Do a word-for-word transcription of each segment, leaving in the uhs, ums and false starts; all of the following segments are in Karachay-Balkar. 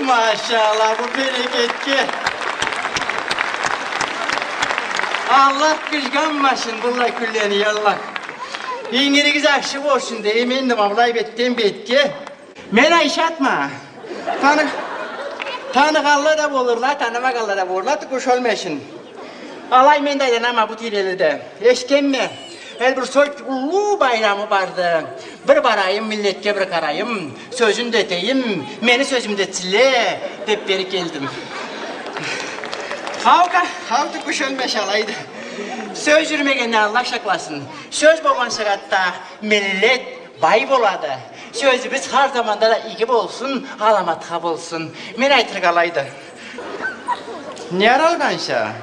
Машалла, бу берекетге. Аллах къыжгъанмасын быллай кюнлени, Аллах. Ингиригиз ашхы болсун дейме энди, ма былай бетден бетге. Мен Айшатма. Таны-, таныгъанла да болурла, танымагъанла да болурла, тукъуш ёлмесин. Алай мен да айланама бу тийреледе. Эшитгенме, Эльбрусой уллу байрамы барды. Бир барайым, миллетге бир къарайым, сёзюн да этейим, мени сёзюмю да этсинле, деп бери келдим. Хау ка, хау, тукъуш ёлмесин алайды. Сёз жюрюмегенден Аллах сакъласын. Сёз болгъан сагъатда миллет бай болады. Сёзюбюз хар заманда да иги болсун, аламатха болсун. Мен айтыргъа алайды. Не аралгъанша?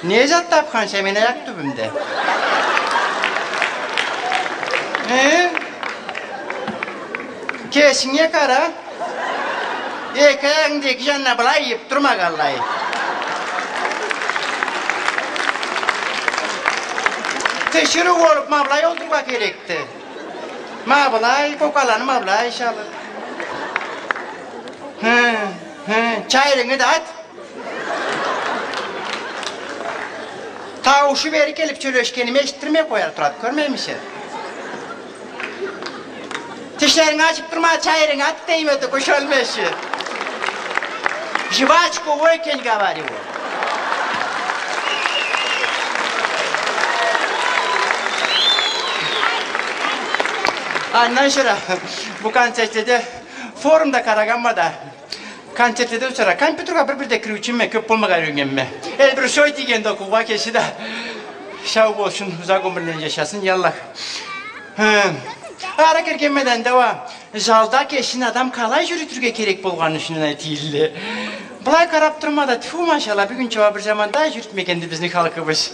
Не зат тапханша мени аякъ тюбюмде? Э? Кесинге къара. Эки аягъынгы да эки жанына былай ийип турмагъанлай. Тиширыу болуп, ма былай олтурургъа керекди. Ма былай, кокаланы ма былай салып. Хы, хы, чайырынгы да ат. Тауушу бери келип сёлешгеними эшитдирмей къоя турады, кёрмеймисе? Тишлеринги ачып турма, чайырынгы ат дейме, тукъуш ёлмесин. Жвачку выкинь, говорю. Андан сора бу концертледе, форумда къарагъанма да, концертледе учура, компьютерге бир-бирде кириучюмме, кёп болмагъа юйреннгенме. Эльбрусой дегенди окъуугъа кеси да. Сау болсун, узакъ ёмюрлени жашасын, Аллах. Хы. Ары киргенме да энди уа, залда кесин адам къалай жюрютюрге керек болгъаны юсюнден айтыйла. Былай къарап турма да, тьфу, машалла, бюгюнча уа бир заманда жюрютмегенди бизни халкъыбыз.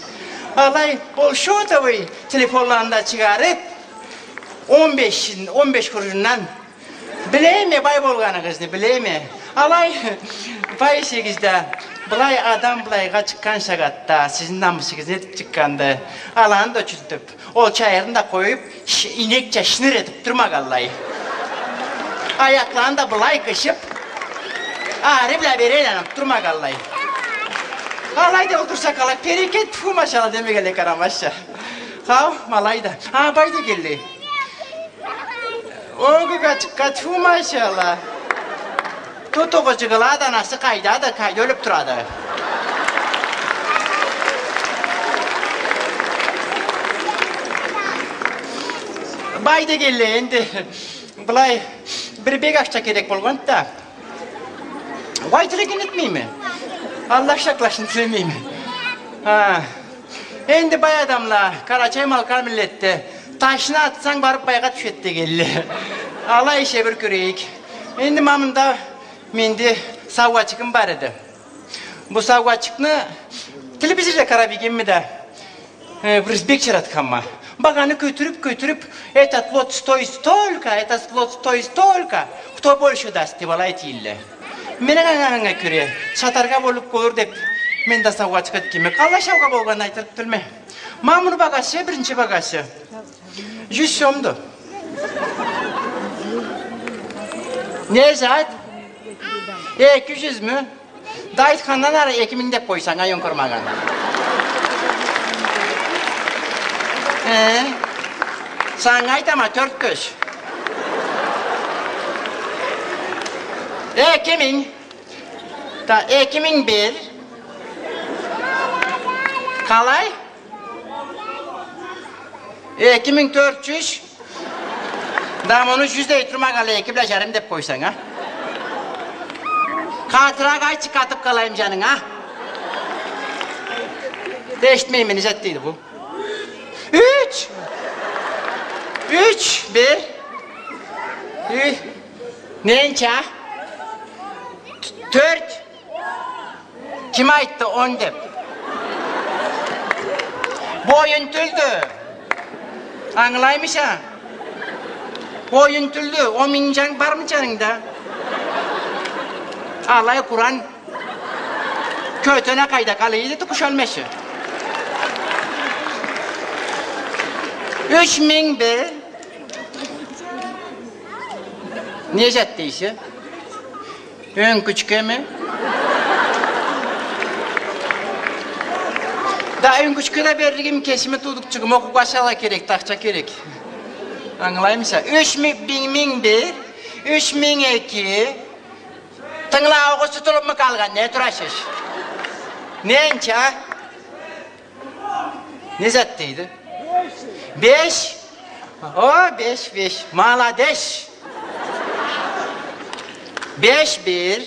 Алай, ол сотовый телефонланы да чыгъарып, он беш, он беш къурушундан Билеме, бай болгъаныгъызны, билеме. Алай, бай эсегиз да, былай адам былайгъа чыкъгъан сагъатда, сизни намысыгъыз нетип чыкъгъанды? Аланы да чюлтюп, ол чайырны да къоюп, ш-, ийнекча шыныр этип турмагъанлай. Аякъланы да былай къышып, ары бла бери айланып турмагъанлай. Алай да олтурса къалай, берекет, тьфу, машалла, демегенлей къарамазча. Хау, ма алайды. А, бай дегенлей. Огъу къачыкъгъа, тьфу, машалла. Тутугъу жыгъылады, анасы къайдады, къайда ёлюп турады? Бай дегенлей, энди былай бир бек акъча керек болгъанды да. Уай, тилеген этмейме. Аллах сакъласын, тилемейме. Ха. Энди бай адамла, къарачай-малкъар миллетде, ташны атсанг, барып байгъа тюшеди дегенле. Алай эсе бир кёрейик. Энди ма мында менде саугъачыгъым бар эди. Бу саугъачыкъны телевизорда къарап ийгенме да, э, бир бек жаратханма. Багъаны кётюрюп, кётюрюп, «Этот лот стоит столько, этот лот стоит столько, кто больше даст?» деп алай этийле. Мен анга, анга кёре, сатаргъа болуп болур деп, мен да саугъачыкъ этгенме. Къалай саугъа болгъанын айтырыкъ тюлме. Ма муну багъасы, биринчи багъасы жюз сомду. Не зат? Эки жюзмю? Да айтхандан ары эки минг деп къойсанг, ай, ёнкурмагъан. Э? Санга айтама, тёрт кёз. Эки минг. Да, эки минг бир. Къалай? Эки минг тёрт жюз. Да муну жюз дей турмагъанлай, эки бла жарым деп къойсанг, а? Къатыракъ айтчы, къатып къалайым жанынга. Эшитмейме, не зат дейди бу? Юч! Юч, бир. Ю-, ненча? Т-, тёрт. Ким айтды он деп? Бу оюн тюлдю. Ангылаймыса? Бу оюн тюлдю. Он минг жанг бармы жанынгда? Алай Къуран. Кётюне къайда къалай эди, тукъуш ёлмеси. Юч минг бир. Не зат дейсе? Ёнкючкеми? Да ёнкючке да берлигим, кесими туудукъчугъума окъуугъа салыргъа керек, да акъча керек. Ангылаймыса? Юч ми-, бин, минг бир, юч минг эки. Тынгылаугъугъуз тутулупму къалгъан, не турасыз? Ненча? Не зат дейди? Беш. О, беш, беш. Маладеш. Беш бир.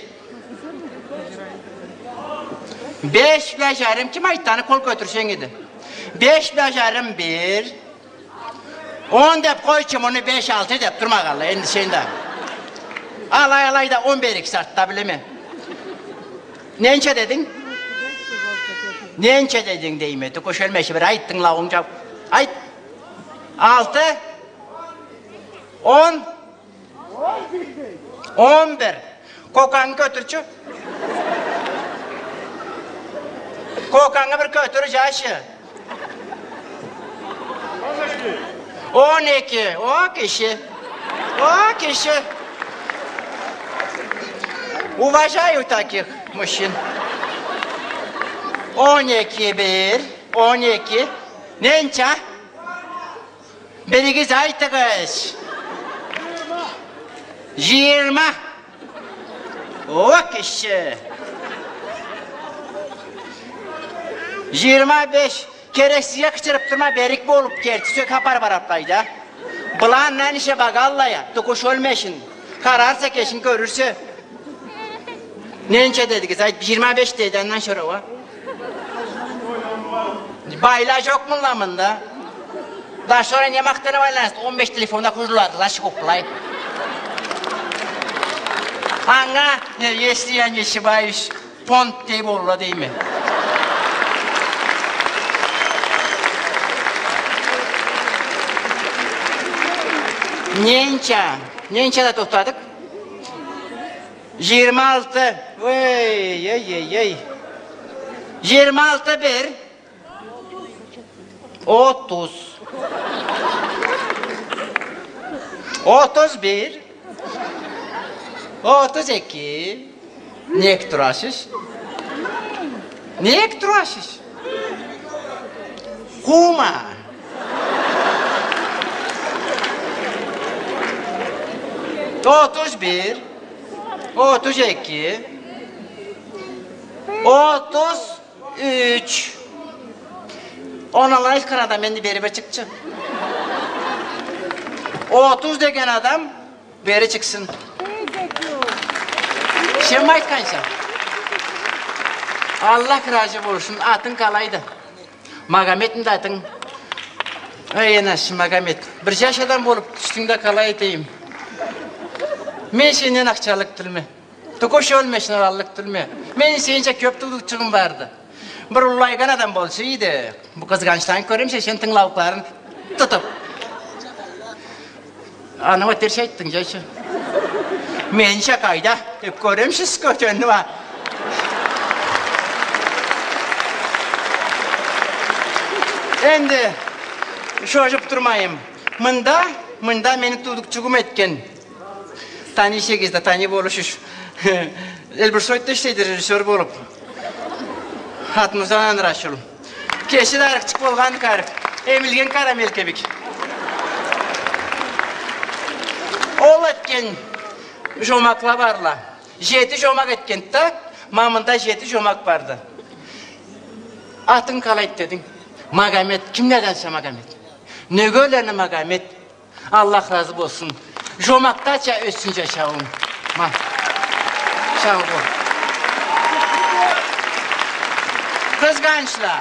Беш бла жарым. Ким айтды аны, къол кётюрсенг эди. Беш бла жарым бир. Он деп къойчу, муну беш, алты деп турмагъанла, энди сен да. Алай, алай да он бир, эки сагъатда билеме. Ненча дединг? Ненча дединг дейме, тукуш ёлмеши, бир айт, тынгылауунг жаб. Айт. Алты. Он. Он бир. Кокангы кётюрчю. Кокангы бир кётюр, жашы. Он эки. О, киши. О, киши. Уважаю таких мужчин. Он эки бир. Он эки. Ненча? Биригиз айтыгъыз. Жыйырма. О, киши. Жыйырма беш. Керексизге къычырып турма, берик болуп, керти сёз хапар бара былайда. Была андан ише багаллая, тукуш ёлмешин. Къарарса, кешин кёрюрсе. Ненча дедигиз? Айт, жыйырма беш дейди, андан сора уа. Байла жокъмула мында? Да сора не махтанып айланасыз? Он беш телефонда хужурладыла, чыгъып былай. Анга, э, если я не ошибаюсь, понт дей болула дейме. Ненча? Ненчада тохтадыкъ? Жыйырма алты. Ой, ой, ой, ой. Жыйырма алты бир. Отуз. Отуз бир. Отуз эки. Нек турасыз? Нек турасыз? Къуума. Отуз бир. Отуз эки. Отуз юч. Аны алай айтхан адам энди бери бир чыкъчы. Отуз деген адам бери чыкъсын. Сенми айтханса? Аллах разы болсун, атынг къалайды? Магометми да атынг? Эй, энашым, Магомет, бир жаш адам болуп тюшдюнг да, къалай этейим? Мен сенден акъчалыкъ тюлме. Тукуш ёлмешин, аллыкъ тюлме. Мен сенича кёп туудукъчугъум барды. Бир уллайгъан адам болсу эди. Бу къызгъанчланы кёремисе, сен тынгылаукъларын тутуп. Аны уа терс айтдынг, жайчы. Менича къайда деп кёремисиз, кётенни уа. Энди шожуп турмайым. Мында, мында мени туудукъчугъум этген. Таныйсыз да, таный болушуз. Эльбрусоидде ишлейди режиссёр болуп. Хатмузан Анрашул. Кеси да арыкъчыкъ болгъанды къарып. Эмилген карамель кибик. Ол этген жомакъла барла. Жети жомакъ этгенди да, ма мында жети жомакъ барды. Атынг къалайды дединг? Магомет. Кимледенсе, Магомет? Нёгерлени, Магомет? Аллах разы болсун. Жомакъдача ётсюн жашауунг. Ма. Сау бол. Къызгъанчла.